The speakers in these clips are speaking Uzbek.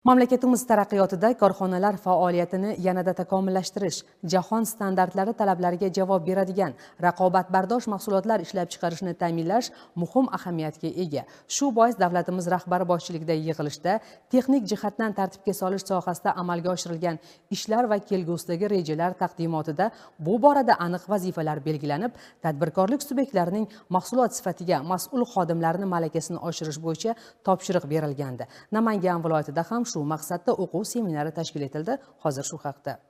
Mamlakatimiz taraqqiyotida korxonalar faoliyatini yanada takomillashtirish, jahon standartlari talablariga javob beradigan raqobatbardosh mahsulotlar ishlab chiqarishni ta'minlash muhim ahamiyatga ega. Shu bois davlatimiz rahbari boshchiligidagi yig'ilishda texnik jihatdan tartibga solish sohasida amalga oshirilgan ishlar va kelgusidagi rejalar taqdimotida bu borada aniq vazifalar belgilanib, tadbirkorlik subyektlarining mahsulot sifatiga mas'ul xodimlarning malakasini oshirish bo'yicha topshiriq berilgandi. Namangan viloyatida ham shu maqsadda o'quv seminari tashkil etildi. Hozir shu haqda.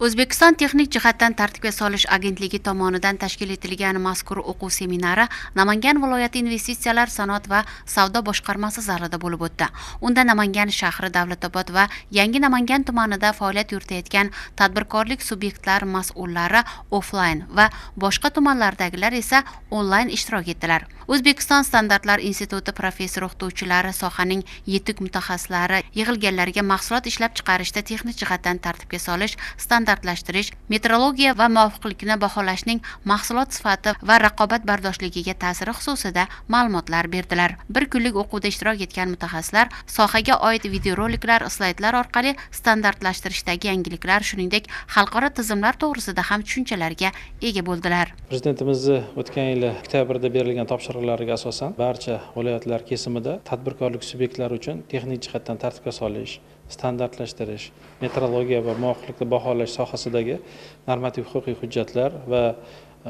O'zbekiston texnik jihatdan tartibga solish agentligi tomonidan tashkil etilgan mazkur o'quv seminari Namangan viloyati investitsiyalar, sanoat va savdo boshqarmasi zalida bo'lib o'tdi. Unda Namangan shahri, Davlatobod va Yangi Namangan tumanida faoliyat yuritayotgan tadbirkorlik subyektlari mas'ullari offlayn va boshqa tumanlardagilar esa onlayn ishtirok etdilar. O'zbekiston standartlar instituti professor o'qituvchilari, sohaning yetuk mutaxassislari yig'ilganlarga mahsulot ishlab chiqarishda texnik jihatdan tartibga solish, standartlashtirish, metrologiya va muvofiqlikni baholashning mahsulot sifati va raqobat bardoshligiga ta'siri xususida ma'lumotlar berdilar. Bir kunlik o'quvda ishtirok etgan mutaxassislar sohaga oid videoroliklar, slaydlar orqali standartlashtirishdagi yangiliklar, shuningdek, xalqaro tizimlar to'g'risida ham tushunchalarga ega bo'ldilar. Prezidentimizni o'tgan yili oktyabrda berilgan topshiriqlariga asosan barcha viloyatlar kesimida tadbirkorlik subyektlari uchun texnik jihatdan tartibga solish, standartlashtirish, metrologiya va muvofiqlikni baholash sohasidagi normativ huquqiy hujjatlar va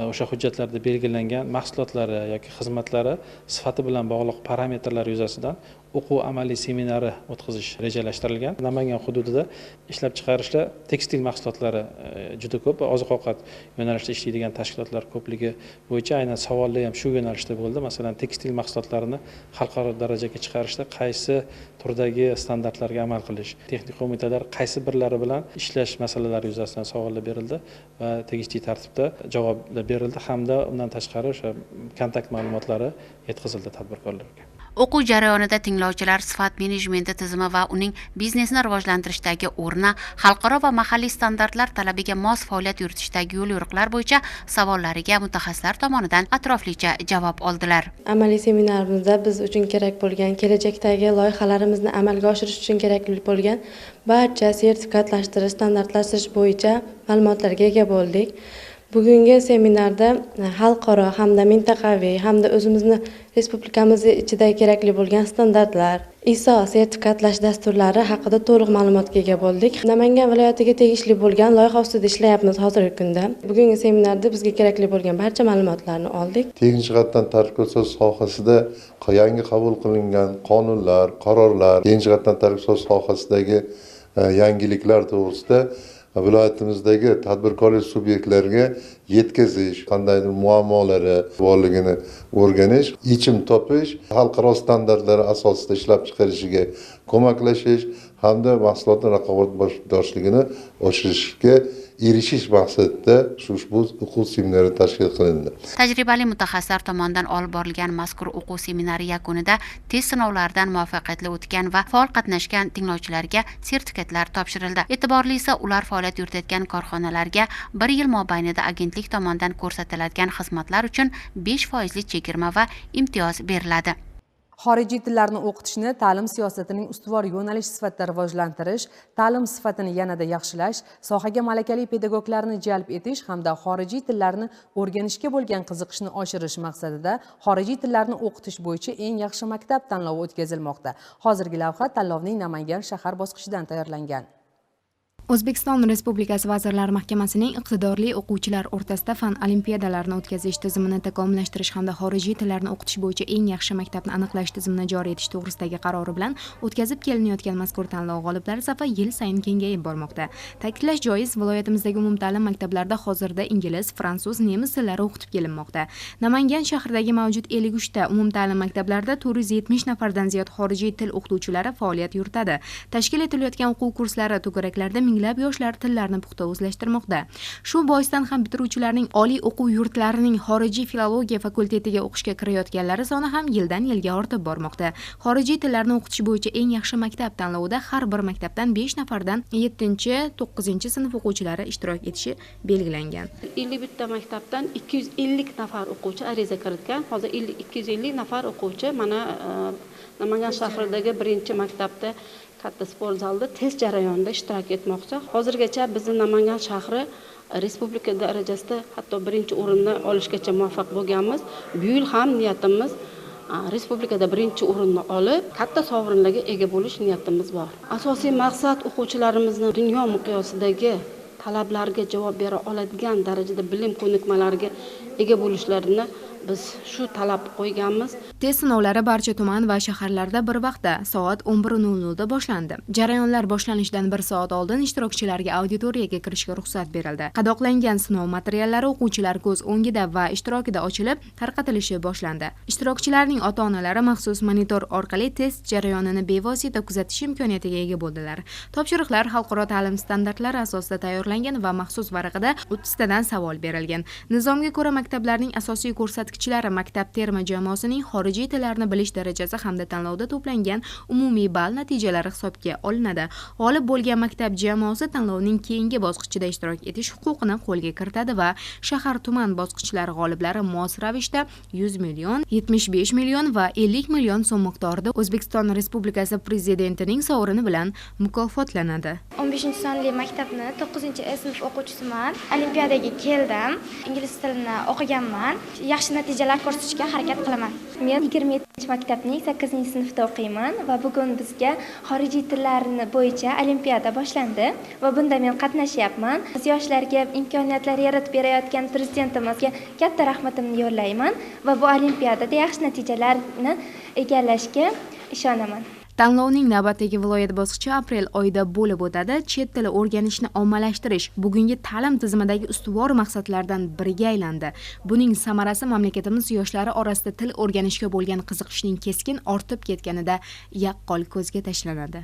o'sha hujjatlarda belgilangan mahsulotlari yoki xizmatlari sifati bilan bog'liq parametrlar yuzasidan o'quv amaliy seminari o'tkazish rejalashtirilgan. Namangan hududida ishlab chiqarishda tekstil mahsulotlari juda ko'p, oziq-ovqat yo'nalishida ishlaydigan tashkilotlar ko'pligi bo'yicha aynan savollar ham shu yo'nalishda bo'ldi. Masalan, tekstil mahsulotlarini xalqaro darajaga chiqarishda qaysi turdagi standartlarga amal qilish, texnik qo'mitalar qaysi birlari bilan ishlash masalalari yuzasidan savollar berildi va tegishli tartibda javoblar berildi hamda undan tashqari o'sha kontakt ma'lumotlari yetkazildi tadbirkorlarga. O'quv jarayonida tinglovchilar sifat menejmenti tizimi va uning biznesni rivojlantirishdagi o'rni, xalqaro va mahalliy standartlar talabiga mos faoliyat yuritishdagi yo'l-yo'riqlar bo'yicha savollariga mutaxassislar tomonidan atroflicha javob oldilar. Amaliy seminarimizda biz uchun kerak bo'lgan, kelajakdagi loyihalarimizni amalga oshirish uchun kerakli bo'lgan barcha sertifikatlashtirish, standartlashtirish bo'yicha ma'lumotlarga ega bo'ldik. Bugungi seminarda xalqaro hamda mintaqaviy hamda o'zimizni respublikamiz ichida kerakli bo'lgan standartlar, ISO sertifikatlash dasturlari haqida to'liq ma'lumotga ega bo'ldik. Namangan viloyatiga tegishli bo'lgan loyiha ustida ishlayapmiz hozirgi kunda. Bugungi seminarda bizga kerakli bo'lgan barcha ma'lumotlarni oldik. Texnik jihatdan tartibga solish sohasida yangi qabul qilingan qonunlar, qarorlar, texnik jihatdan tartibga solish sohasidagi yangiliklar to'g'risida viloyatimizdagi tadbirkorlik subyektlariga yetkazish, qandaydir muammolari borligini o'rganish, yechim topish, xalqaro standartlar asosida ishlab chiqarishiga ko'maklashish hamda mahsulotning raqobatbardoshligini oshirishga erishish maqsadida ushbu o'quv seminari tashkil qilindi. Tajribali mutaxassislar tomonidan olib borilgan mazkur o'quv seminari yakunida test sinovlaridan muvaffaqiyatli o'tgan va faol qatnashgan tinglovchilarga sertifikatlar topshirildi. E'tiborlisi, ular faoliyat yuritayotgan korxonalarga bir yil mobaynida agentlik tomonidan ko'rsatiladigan xizmatlar uchun 5% chegirma va imtiyoz beriladi. Xorijiy tillarni o'qitishni ta'lim siyosatining ustuvor yo'nalishi sifatida rivojlantirish, ta'lim sifatini yanada yaxshilash, sohaga malakali pedagoglarni jalb etish hamda xorijiy tillarni o'rganishga bo'lgan qiziqishni oshirish maqsadida xorijiy tillarni o'qitish bo'yicha eng yaxshi maktab tanlovi o'tkazilmoqda. Hozirgi lavha tanlovning Namangan shahar bosqichidan tayyorlangan. O'zbekiston Respublikasi Vazirlar Mahkamasining iqtidorli o'quvchilar o'rtasida fan olimpiadalarini o'tkazish tizimini takomillashtirish hamda xorijiy tillarni o'qitish bo'yicha eng yaxshi maktabni aniqlash tizimini joriy etish to'g'risidagi qarori bilan o'tkazib kelinayotgan mazkur tanlov g'oliblari safi yil sayin kengayib bormoqda. Ta'kidlash joiz, viloyatimizdagi umumta'lim maktablarida hozirda ingliz, fransuz, nemis tillari o'qitib kelinmoqda. Namangan shahridagi mavjud 53 ta umumta'lim maktablarida 470 nafardan ziyod xorijiy til o'qituvchilari faoliyat yuritadi. Tashkil etilayotgan o'quv kurslari to'garaklarida minglab yoshlar tillarni puxta o'zlashtirmoqda. Shu boisdan ham bitiruvchilarning oliy o'quv yurtlarining xorijiy filologiya fakultetiga o'qishga kirayotganlari soni ham yildan yilga ortib bormoqda. Xorijiy tillarni o'qitish bo'yicha eng yaxshi maktab tanlovida har bir maktabdan 5 nafardan 7-9 sinf o'quvchilari ishtirok etishi belgilangan. 51 ta maktabdan 250 nafar o'quvchi ariza kiritgan. Hozir 250 nafar o'quvchi mana Namangan shahridagi birinchi maktabda Katta sport zalida test jarayonida ishtirok etmoqchi. Hozirgacha bizni Namangan shahri respublika darajasida hatto birinchi o'rinni olishgacha muvaffaq bo'lganmiz. Bu yil ham niyatimiz respublikada birinchi o'rinni olib, katta sovrinlarga ega bo'lish niyatimiz bor. Asosiy maqsad o'quvchilarimizni dunyo miqyosidagi talablarga javob bera oladigan darajada bilim ko'nikmalariga ega bo'lishlarini biz shu talab qo'yganmiz. Test sinovlari barcha tuman va shaharlarda bir vaqtda soat 11:00 da boshlandi. Jarayonlar boshlanishidan bir soat oldin ishtirokchilarga auditoriyaga kirishga ruxsat berildi. Qadoqlangan sinov materiallari o'quvchilar ko'z o'ngida va ishtirokida ochilib, tarqatilishi boshlandi. Ishtirokchilarning ota-onalari maxsus monitor orqali test jarayonini bevosita kuzatish imkoniyatiga ega bo'ldilar. Topshiriqlar xalqaro ta'lim standartlari asosida tayyorlangan va maxsus varaqada 30 tadan savol berilgan. Nizomga ko'ra maktablarning asosiy ko'rsatkichlari maktab terma jamoasining xorijiy tillarni bilish darajasi hamda tanlovda to'plangan umumiy ball natijalari hisobga olinadi. G'olib bo'lgan maktab jamoasi tanlovning keyingi bosqichida ishtirok etish huquqini qo'lga kiritadi va shahar tuman bosqichlari g'oliblari mos ravishda 100 million, 75 million va 50 million so'm miqdorida O'zbekiston Respublikasi Prezidentining sovrini bilan mukofotlanadi. 15-sonli maktabni 9-E sinf o'quvchisiman. Olimpiadaga keldim. Ingliz tilini o'qiganman. Yaxshi natijalar ko'rsatishga harakat qilaman. Men 27-maktabning 8-sinfda o'qiyman va bugun bizga xorijiy tillarni bo'yicha olimpiada boshlandi va bunda men qatnashyapman. Biz yoshlarga imkoniyatlar yaratib berayotgan prezidentimizga katta rahmatimni yo'llayman va bu olimpiadada yaxshi natijalarni egallashga ishonaman. Tanlovning navbatdagi viloyat bosqichi aprel oyida bo'lib o'tadi. Chet tili o'rganishni ommalashtirish bugungi ta'lim tizimidagi ustuvor maqsadlardan biriga aylandi. Buning samarasi mamlakatimiz yoshlari orasida til o'rganishga bo'lgan qiziqishning keskin ortib ketganida yaqqol ko'zga tashlanadi.